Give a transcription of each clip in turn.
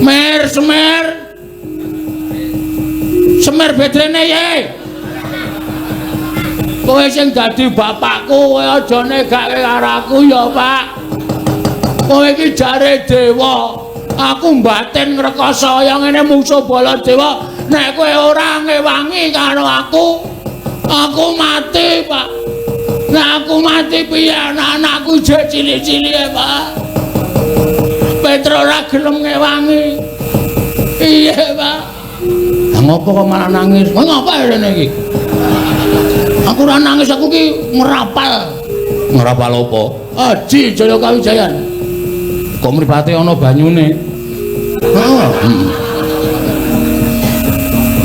Mer semer. Semer bedrene ye. Kowe sing dadi bapakku, kowe aja negake karo aku ya, Pak. Kowe iki jare dewa. Aku mbatin ngrekasa kaya ngene mungsuh Baladewa. Nek kowe ora ngewangi karo aku, aku mati, Pak. Nek aku mati piye anak-anakku jek cilik-cilike, Pak. Petro ora gelem ngewangi. Iya, Pak. Lah ngopo kok malah nangis? Kowe ngopo rene iki? Aku ora nangis, aku ki ngrapal. Ngrapal apa? Aji Jaya Kawijayan. Kok mripate ana banyune? Heeh.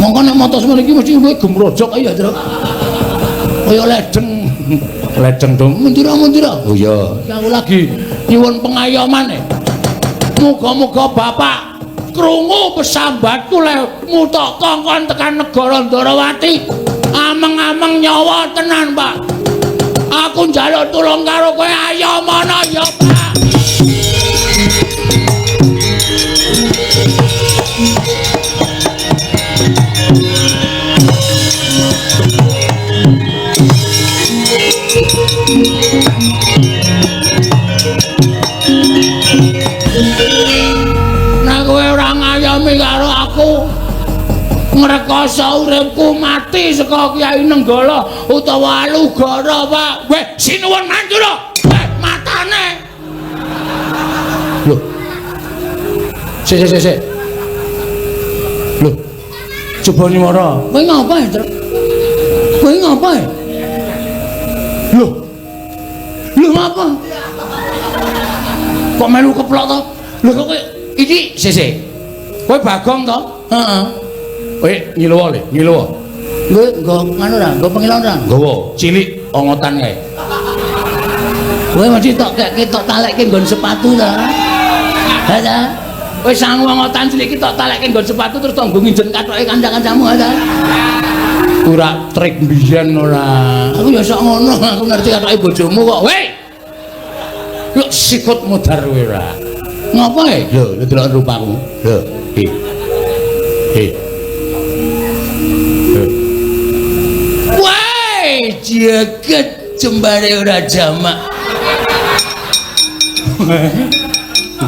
Mongko nek mata semene iki mesti kowe gemrojok ae ya, Truk. Kaya ledeng. Ledeng dong. Mendira-mendira. Oh iya, iki aku lagi nyuwun pengayoman e. Muga-muga bapak krungu pesambatku le mutok kongkon tekan negara Ndarawati. Ameng-ameng nyawa tenan, Pak. Aku njaluk tulung karo kowe, ayo mono ya, Pak. Nek kowe ora ngayomi karo aku, ngrekoso uripku mati saka Kyai Nenggala utawa Alugara, Pak. Weh, sinuwun Mandura. Weh, matane. Lho. Sik sik sik. Lho. Coba nyuwara. Kowe ngapa, Truk? Kowe ngapa? Lho. Lho ngapa? Kok melu keplok to? Lho kok kowe iki sik sik. Kowe Bagong to? Heeh. Kowe nyiluwa le, nyiluwa. Nggo nggo nganu ra, nggo pengilon ra? Nggawa, cilik ongotan kae. Kowe mesti tok kekke tok talekke nggon sepatu ta. Ha ta? Kowe sangu ongotan cilik iki tok talekke nggon sepatu terus tok nggo nginjen kathoke kanca-kancamu ha ta? Ora trik mbiyen ora. Aku ya sok ngono, aku ngerti kathoke bojomu kok. Weh. Yo sikut mudhar kowe ora. Ngapa e? Lho, lho delok rupamu. Lho, iki. Iki. Wah, jagat jembare ora jamak.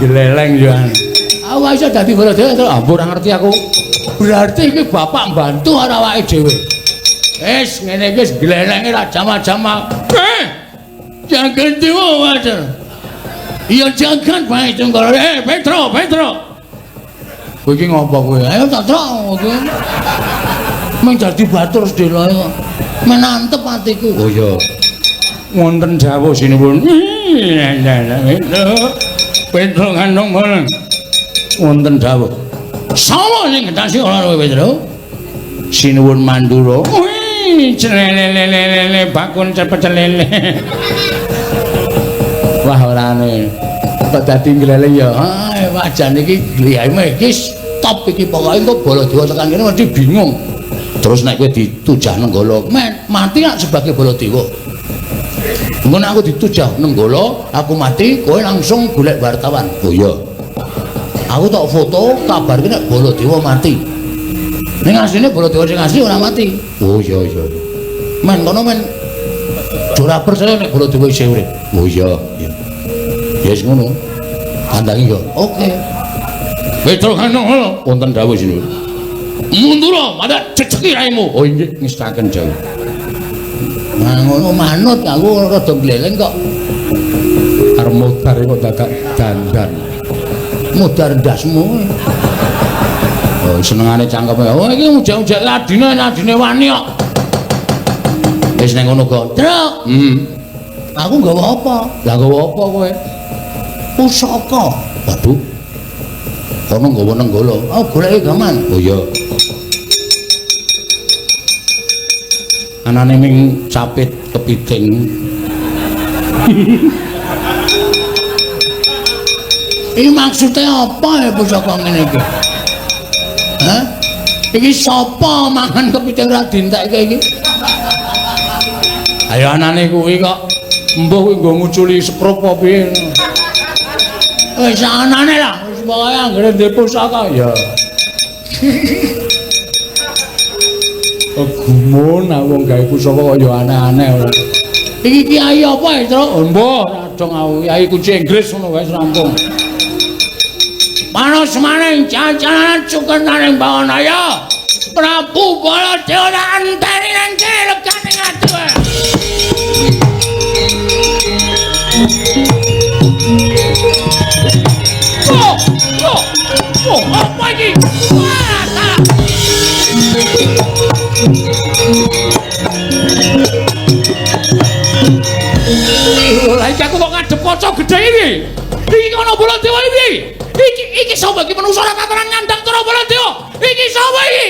Gleleng yo. Aku iso dadi Baladewa to, ampun ora ngerti aku. Berarti iki bapak mbantu ora awake dhewe. Wis ngene iki wis glelenge ora jamak-jamak. Jagat dewa wajar. Iya jagat bae Tunggara. Petro, Petro. Kowe iki ngopo kowe? Ayo tak trok kowe. Meng dadi batur sedheloe kok. Menantep atiku. Oh iya. Wonten dawuh sinuwun. Petro kandung bareng. Wonten dawuh. Sapa sing gendasi ora kowe Petro? Sinuwun Mandura. Wih, celelelelele bakun cepet celele. Wah orane. Kok dadi ngleleng ya. Ah, wajan iki gliyame iki stop iki pokoke engko Baladewa tekan kene mesti bingung. Terus nek kowe ditujah Nenggala, men mati nak sebagai Baladewa. Engko nek aku ditujah Nenggala, aku mati, kowe langsung golek wartawan. Oh iya. Aku tok foto kabarke nek Baladewa mati. Ning asline Baladewa sing asli ora mati. Oh iya iya. Men kono men ora percaya nek Baladewa isih urip. Oh iya iya. Ya wis ngono. Kandangi yo. Oke. Petro kandung wonten dawuh sinuwun. Mundura pada jejeki raimu. Oh inggih ngestaken jauh. Nah ngono manut aku rada gleleng kok. Arep mudhar kok dadak dandan. Mudhar ndasmu. Oh senengane cangkeme. Oh iki ujek-ujek adine adine wani kok. Wis nang ngono kok. Truk. Aku nggawa apa? Lah nggawa apa kowe? Pusaka. Waduh. Kono nggawa Nenggala. Oh goleki gaman. Oh iya. Anane ming capit kepiting. Iki maksudnya apa ya pusaka ngene iki? Hah? Iki sapa mangan kepiting ra dientekke iki? Ayo anane kuwi kok embuh kuwi nggo nguculi sekrup apa piye. Wis anane lah, wis Wis pokoke anggere ndek pusaka ya. Oh, gumun aku wong gawe pusaka kok ya aneh-aneh ora. Iki kiai apa, Truk? Oh, mbah, ora aku kiai kunci Inggris ngono wae rampung. Panos maning jajanan cukenaning Bawanaya. Prabu Baladewa tak enteni nang kene legane ati wae. Oh, oh, oh, apa iki? Wah, salah. Lah iki aku kok ngadep kaca gedhe iki. Iki ana Baladewa iki. Iki sapa iki manungsa ora tataran ngandang cara Baladewa? Iki sapa iki?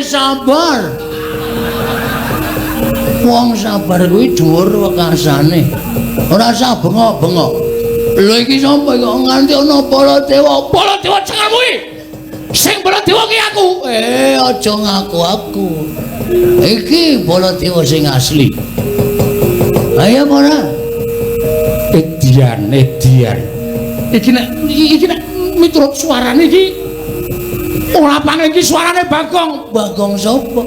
Sabar. Wong sabar kuwi dhuwur wekasane. Ora usah bengok-bengok. Lho iki sapa kok nganti ana Baladewa? Baladewa cengelmu iki. Sing Baladewa ki aku. Aja ngaku aku. Iki Baladewa sing asli. Ayo ora? Edian, edian. Iki nek miturut suarane iki ora pangen iki suarane Bagong. Bagong sapa?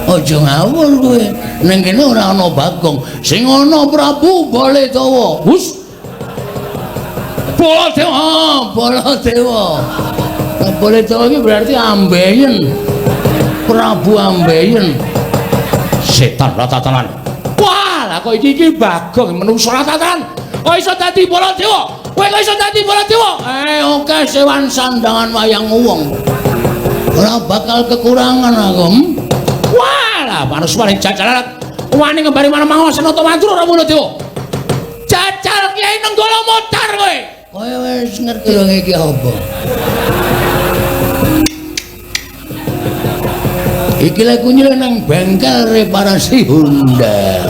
Aja ngawur kowe. Ning kene ora ana Bagong. Sing ana Prabu Baladewa. Hus. Baladewa, Baladewa. Baladewa iki berarti ambeien. Prabu ambeien. Setan ratatanan. Wah, lah kok iki Bagong menungso ratatanan. Kok iso dadi Baladewa? Kowe kok iso dadi Baladewa? Oke sewan sandangan wayang wong. Ora bakal kekurangan aku. Wah, lah manuswane jajalan wani ngembari manah Senata Mandura ora Baladewa. Jajal Kyai Nenggala motar kowe. Kowe wis ngerti wong iki apa? Iki lek kunyil nang bengkel reparasi Honda.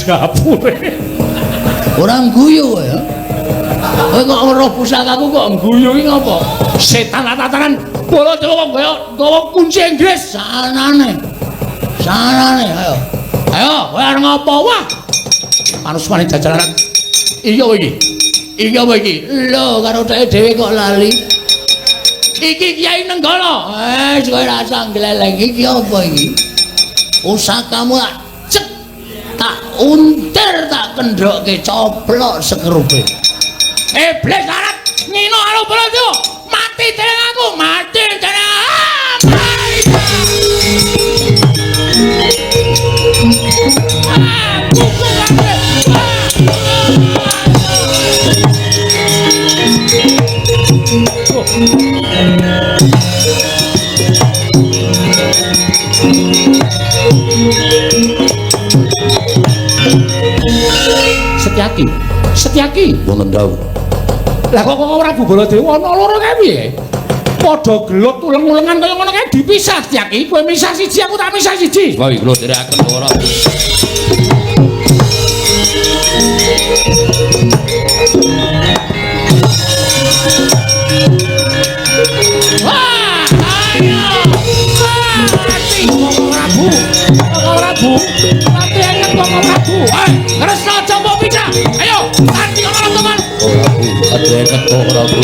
Dapure. Ora guyu ya. Kowe kok weruh pusakaku kok guyu iki ngopo? Setan tatanan Baladewa kok kaya gawa kunci Inggris. Sanane. Sanane ayo. Ayo, kowe arep ngopo? Wah. Manuswane jajalan. Iya iki. Iya iki. Lho karo dheke dhewe kok lali. Iki Kyai Nenggala. Kowe rasa ngleleng iki apa iki? Pusakamu tak cek, tak untir, tak kendhokke coplok sekrupe. Iblis arep ngino karo Baladewa. Mati dening aku, mati dening. Setyaki, Setyaki wonten dawuh. Lah kok Prabu Baladewa ana loro kae piye? Padha gelut uleng-ulengan kaya ngono kae dipisah Setyaki. Kowe misah siji, aku tak misah siji. Wah, kula dherekaken ora. Wah, ayo. Mati Koko Prabu. Koko Prabu. Mati enget Koko Prabu. Kresna aja mbok picak. Ayo, mati ana teman. Prabu, adreket Koko Prabu.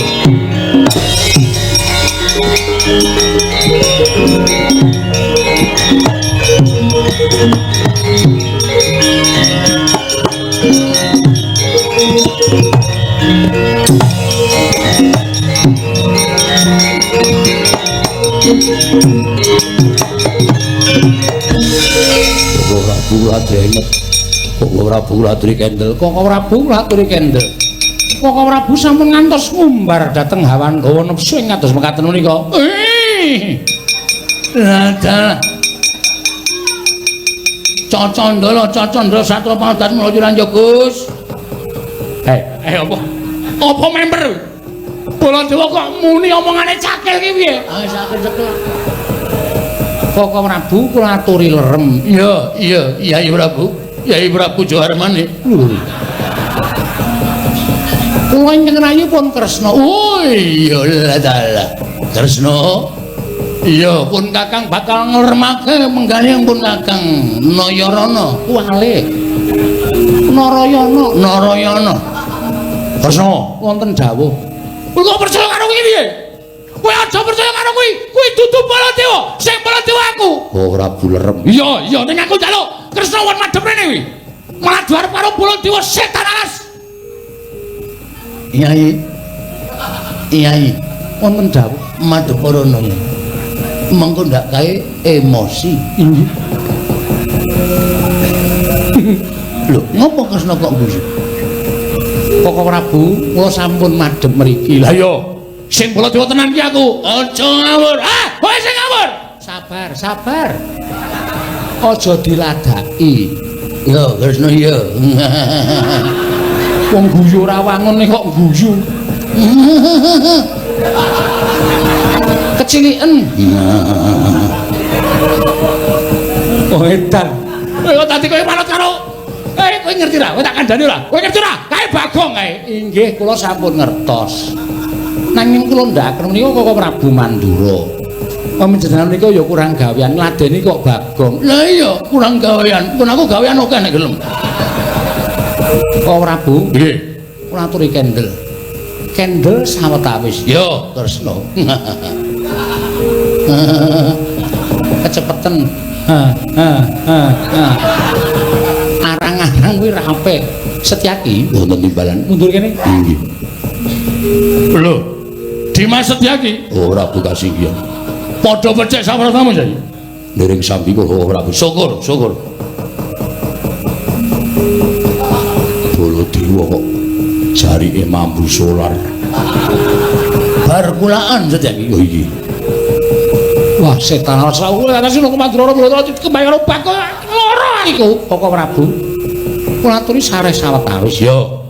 Koko Prabu adreket. Koko Prabu aturi kendel. Koko Prabu aturi kendel. Koko Prabu sampun ngantos ngumbar dhateng hawan gawa nepsu ing kados mekaten menika. Lah dalah. Cacandala, cacandala satra padan mlayu ranjo Gus. Apa? Apa member? Baladewa kok muni omongane cakil ki piye? Ah, sakel-sakel. Koko Prabu kula aturi lerem. Iya, iya, Yai Prabu. Yai Prabu Jawarmane. Kula ingkang rayi pun Kresna. Oh iya lah dalah. Kresna. Iya, pun Kakang bakal ngleremake penggalih pun Kakang Nayarana kuwale. Narayana, Narayana. Kresna, wonten dawuh. Kowe kok percaya karo kuwi piye? Kowe aja percaya karo kuwi. Kuwi dudu Baladewa, sing Baladewa aku. Oh, Prabu lerem. Iya, iya ning aku njaluk Kresna won madhep rene kuwi. Malah diarep karo Baladewa setan alas. Nyai. Nyai, wonten dawuh madhep rono. Mengko ndak kae emosi. Inggih. Lho, ngopo Kresna kok guyu? Koko Prabu, kula sampun madhep mriki. Lah iya, sing Baladewa tenan ki aku. Aja ngawur. Ah, kowe sing ngawur. Sabar, sabar. Aja diladaki. Ya, Kresna ya. Wong guyu ora wangun kok guyu. Keciliken. Oh edan. Kowe kok dadi kowe manut karo kowe ngerti ra? Kowe tak kandhani ora? Kowe ngerti ora? Kae Bagong kae. Inggih, kula sampun ngertos. Nanging kula ndhaken menika Koko Prabu Mandura. Panjenengan menika ya kurang gawean, ngladeni kok Bagong. Lah iya, kurang gawean. Pun aku gawean akeh nek gelem. Koko Prabu, nggih. Kula aturi kendel. Kendel sawetawis. Yo, Kresna. Kecepetan. Ha ha ha ha. Arang-arang kuwi ra apik. Setyaki wonten timbalan. Mundur kene. Nggih. Lho. Dimas Setyaki. Oh, Prabu Kasinggihan. Padha becik sapratamu, Nyai. Niring sambi kok Prabu. Syukur, syukur. Baladewa kok jarike mambu solar. Bar kulaan Setyaki. Oh iki. Wah, setan alas aku atas sing Mandura Baladewa kembali karo Bagong loro iku. Koko Prabu. Kula aturi sareh sawetawis. Yo.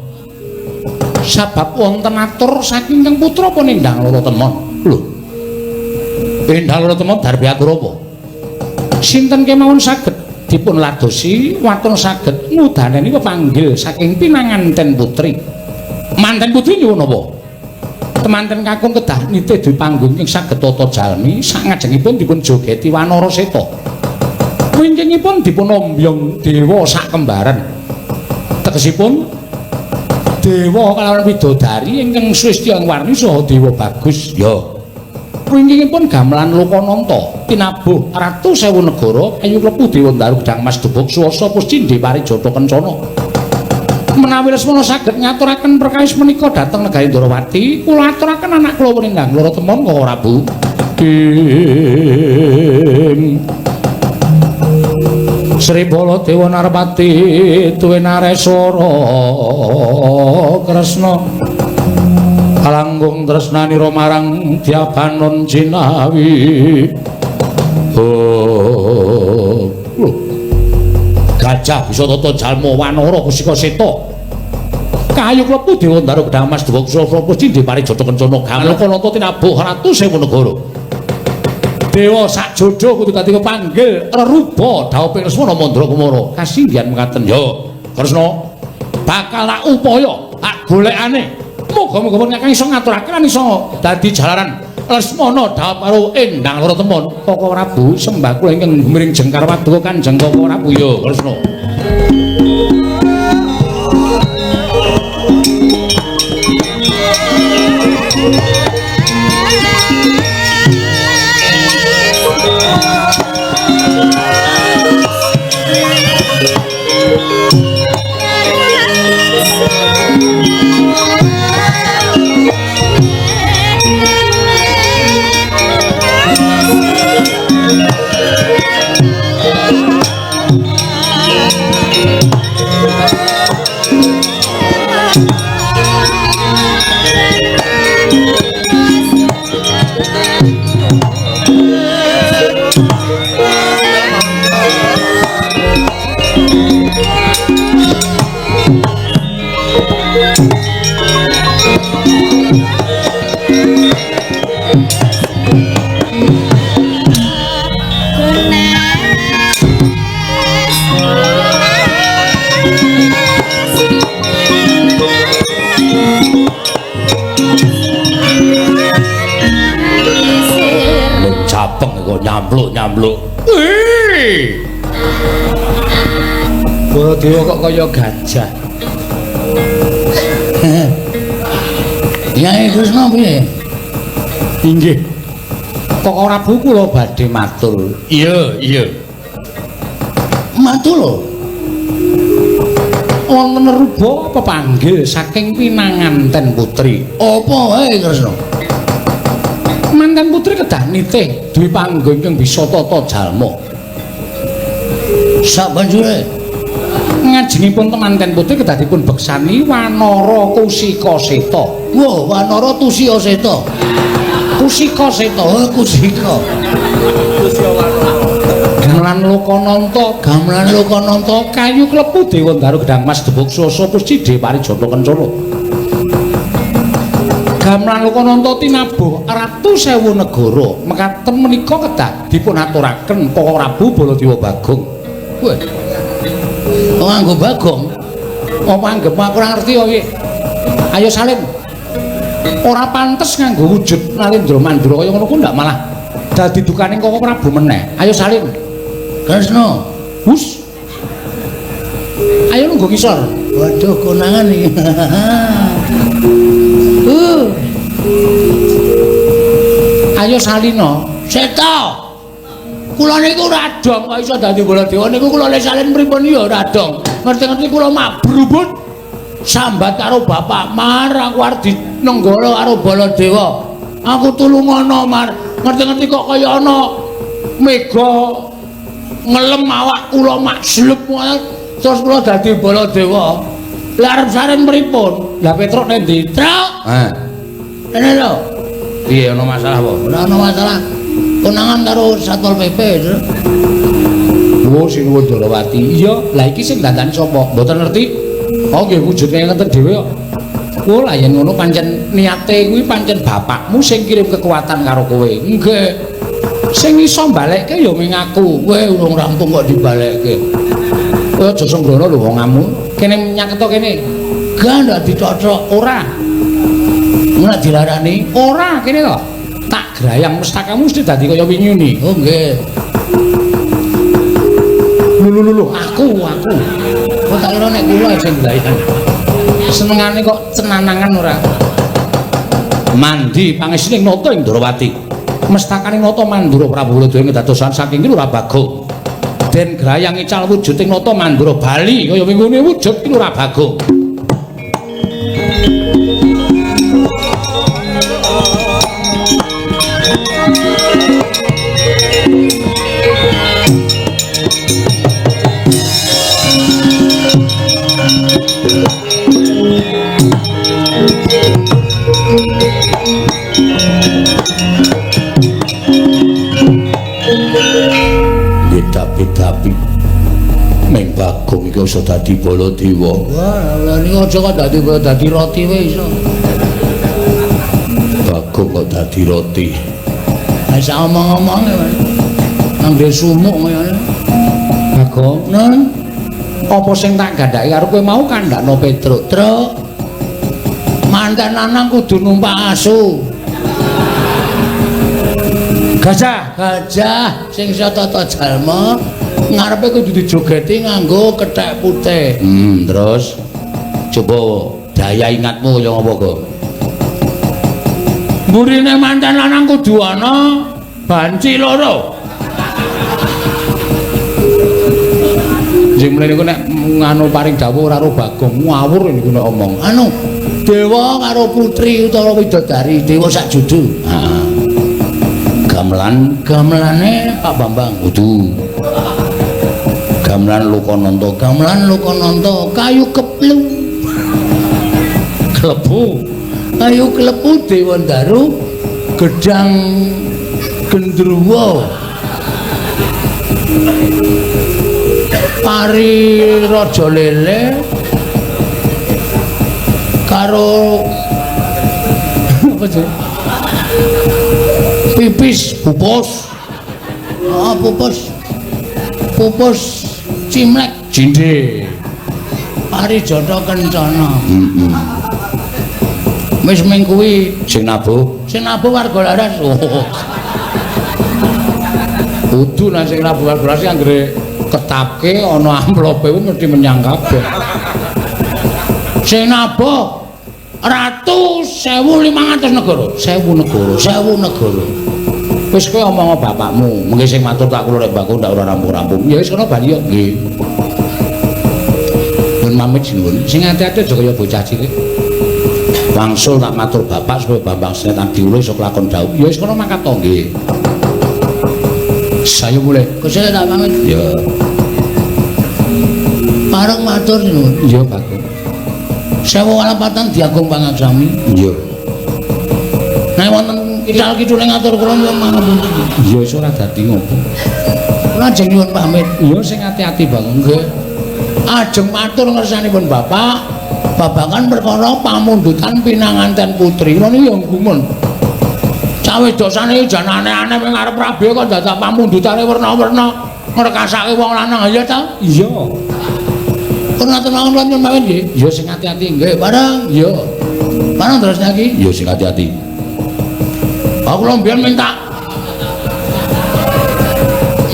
Sabab wonten atur saking Kang Putra apa nindang loro temon. Lho. Endang loro temon darbe atur apa? Sinten kemawon saged dipun ladosi waton saged ngudaneni pepanggil saking pinanganten putri. Manten putri nyuwun apa? Temanten kakung kedah nitih dwi panggung ing saged tata jalmi sangajengipun dipun jogeti wanara seta. Wingkingipun dipun ombyong dewa sak kembaran. Tegesipun dewa kalawan widodari ingkang swistya warni saha dewa bagus. Ya. Wingkingipun gamelan Lokananta tinabuh ratu sewu negara kayu klepu dewa ndaru gedang mas dubuk swasa puscindhe parijata kencana. Menawi Lesmana saged ngaturaken perkawis menika dhateng negari Ndrawati, kula aturaken anak kula Wringgang Loro Temon Koko Prabu. Ing Sri Baladewa Narpati tuwe nareswara Kresna kalangkung tresnanira marang Dyabanon jinawi. Oh, gajah bisa tata jalma wanara kusika seta. Kayu klepu dewa ndaru gedang mas dewa kusala pusti parijata kencana gamelan Lokananta tinabuh ratu sewu negara. Dewa sak jodo kudu dadi kepanggil reruba dhawuhing Lesmana Mandra Kumara. Kasinggihan mekaten. Ya, Kresna bakal tak upaya tak golekane. Muga-muga pun kakang iso ngaturaken lan iso dadi jalaran Lesmana dhawuh karo Endang Loro Temon. Koko Prabu sembah kula ingkang gumiring jengkar paduka Kanjeng Koko Prabu. Ya, Kresna. Nyampluk-nyampluk. Wih. Baladewa kok kaya gajah. Iya, Kresna piye? Inggih. Kok Prabu kula badhe matur. Iya, iya. Matur lho. Wonten ruba pepanggil saking pinanganten putri. Apa wae Kresna? Manten putri kedah nitih dwi pangga ingkang bisa tata jalma. Sabanjure ngajengipun temanten putri kedah dipun beksani Wanara Kusika Seta. Wah, Wanara Tusya Seta. Kusika Seta, oh Kusika. Gamelan Lokananta, Gamelan Lokananta, kayu klepu Dewa Ndaru Gedang Mas Debuk Swasa Pusti Parijata Kencana. Gamelan Lokananta tinabuh ratu sewu negara. Mekaten menika kedah dipun aturaken Koko Prabu Baladewa Bagong. Wah. Kok nganggo Bagong? Apa anggepmu aku ora ngerti kok iki? Ayo Salim. Ora pantes nganggo wujud Nalendra Mandura kaya ngono ku ndak malah dadi dukane Koko Prabu meneh. Ayo Salim. Kresna. Hus. Ayo nunggu ngisor. Waduh, konangan iki. Ayo Salina. Seta. Kula niku ora dong kok iso dadi Baladewa niku kula le Salin pripun ya ora dong. Ngerti-ngerti kula mabrubut sambat karo bapak Mar, aku arep dinenggara karo Baladewa. Aku tulungono Mar. Ngerti-ngerti kok kaya ana mega ngelem awak kula makslup terus kula dadi Baladewa. Lah arep Salin pripun? Lah Petruk nek ndi? Truk. Heh. Rene lho. Piye ana masalah apa? Ora ana masalah. Konangan karo Satpol PP. Oh, Sinuwun Darawati. Iya, lah iki sing dandani sapa? Mboten ngerti. Oh, nggih wujudne ngeten dhewe kok. Oh, lah yen ngono pancen niate kuwi pancen bapakmu sing kirim kekuatan karo kowe. Nggih. Sing iso mbalekke ya ming aku. Kowe urung rampung kok dibalekke. Kowe aja sembrono lho wong amu. Kene nyaketo kene. Gak ndak dicocok. Ora. Ora dilarani. Ora kene to. Tak grayang mestakamu mesti dadi kaya wingi ni. Oh nggih. Lho lho lho, aku. Kok tak kira nek kula sing grayang. Senengane kok cenanangan ora. Mandi pangestune nata ing Ndrawati. Mestakane nata Mandura Prabu Baladewa kedadosan saking Ki Lurah Bagong. Den grayang ical wujuding nata Mandura bali kaya wingi wujud Ki Lurah Bagong. Dapi-dapi ming Bagong iki iso dadi Baladewa. Wah, lha niku aja kok dadi dadi roti wae iso. Bagong kok dadi roti. Ha sak omong-omonge anggere sumuk kaya. Bagong, Nun, apa sing tak gandhake karo kowe mau kandhakno Petruk? Truk. Manten lanang kudu numpak asu. Gajah, gajah sing iso tata jalma ngarepe kudu dijogeti nganggo kethek putih. Terus coba daya ingatmu kaya ngapa, Gong? Mburine manten lanang kudu ana banci loro. Jeng mlene niku nek nganu paring dawuh ora karo Bagong ngawur niku nek omong. Anu, dewa karo putri utawa widodari, dewa sak judu. Heeh. Gamelan, gamelane Pak Bambang. Kudu. Gamelan Lokananta, gamelan Lokananta, kayu keplu. Klebu. Kayu klepu Dewa Ndaru, gedang gendruwo. Pari Raja Lele karo apa sih? Pipis pupus. Oh, pupus. Pupus cimlek cindhe. Parijata Kencana. Heeh. Wis ming kuwi sing nabuh, sing nabuh warga laras. Oh. Kudu nang sing nabuh warga laras anggere ketapke ana amplope kuwi mesti menyang kabeh. Sing nabuh Ratu 1500 negara. 1000 negara, 1000 negara. Wis kowe omong bapakmu, mengke sing matur tak kula rek mbakku ndak ora rampung-rampung. Ya wis kono bali yo. Nggih. Pun pamit sinuwun. Sing ati-ati aja kaya bocah cilik. Wangsul tak matur bapak supaya Bambang Senet Adiwulo iso kelakon dhawuh. Ya wis kono mangkat to nggih. Saya mulai. Gusti tak pamit. Ya. Pareng matur sinuwun. Iya, Bagong. Sewu kalepatan diagung pangaksami. Iya. Nek wonten kidal kidule ngatur kula nyuwun pangapunten. Iya wis ora dadi ngopo. Kula ajeng nyuwun pamit. Iya sing ati-ati, Bagong. Nggih. Ajeng matur ngersanipun Bapak babagan perkara pamundutan pinanganten putri. Kula niku ya gumun. Cah wedok saniki jan aneh-aneh ping arep rabi kok dadak pamundutane werna-werna ngrekasake wong lanang ya ta? Iya. Pun ngatur mawon kula nyuwun pamit nggih. Iya sing ati-ati. Nggih, bareng. Iya. Bareng terus niki. Iya sing ati-ati. Aku lho mbiyen minta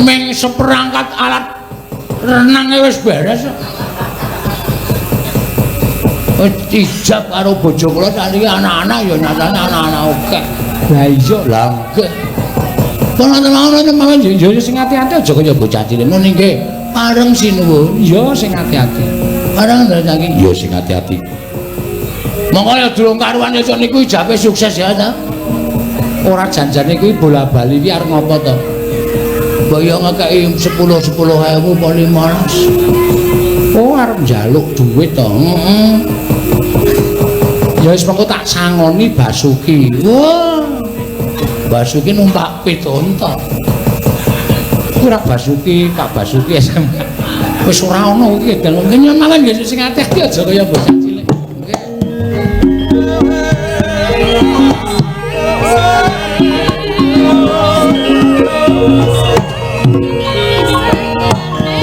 ming seperangkat alat renange wis beres. Wis ijab karo bojo kula sakniki anak-anak ya nyatane anak-anak akeh. Lah iya. Lah nggih. Pun wonten mawon mawon Iya iya sing ati-ati aja kaya bocah cilik. Nun nggih. Pareng sinuwun. Iya sing ati-ati. Pareng terus niki. Iya sing ati-ati. Monggo ya durung karuan iso niku ijabe sukses ya ta. Ora janjane kuwi bola-bali kuwi arep ngopo to? Mbok yo ngekeki 10 10.000 apa 15. Oh arep njaluk duit to. Heeh. Ya wis mengko tak sangoni Basuki. Wah. Basuki numpak pit unta. Kuwi ora Basuki, Pak Basuki SMA. Wis ora ono iki dalem. Nyuwun mawon nggih Sing ati-ati aja kaya bocah cilik.